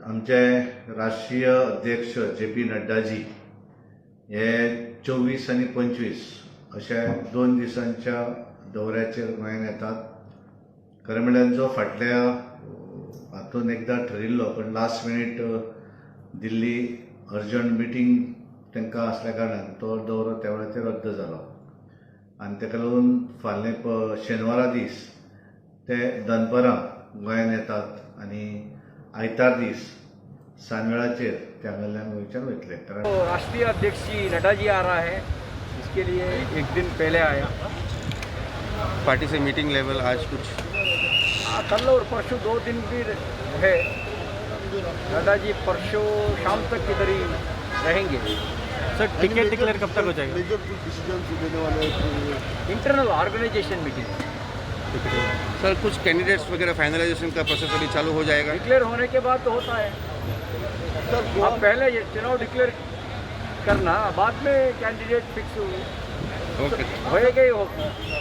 आमचे राष्ट्रीय अध्यक्ष जे पी नड्डाजी हे 24 आनी 25 अशा 2 दिसांच्या दौऱ्याचेर गोंयांत येतात. खरें म्हणल्यार जो फाटल्या हातून एकदां ठरिल्लो, पण लास्ट मिनीट दिल्ली अर्जंट मिटींग तांकां आसल्या कारणान तो दौरो त्या वेळाचेर रद्द जालो आनी ताका लागून फाल्यां शेनवारा दीस ते दनपरां गोंयांत येतात आनी आयतार दीस सांजवेळाचेर ते हांगासरल्यान गोंयच्यान वयतले, कारण तो राष्ट्रीय अध्यक्ष जी नड्डा जी आ रहा है, इसके लिए एक दिन पहले आया. पार्टी से मीटिंग लेवल आज कुछ? हाँ, कल और परसों 2 दिन भी है. नड्डा जी परसों शाम तक इधर ही रहेंगे. सर, टिकट डिक्लेयर कब तक हो जाएगा? मेजर कुछ डिसीजन लेने वाले हैं? Internal organisation meeting. सर, कुछ कैंडिडेट्स वगैरह फाइनलाइजेशन का प्रोसेस अभी चालू हो जाएगा? डिक्लेयर होने के बाद तो होता है. सर, अब पहले ये चुनाव डिक्लेयर करना, बाद में कैंडिडेट फिक्स ओके. होएगा ही हो.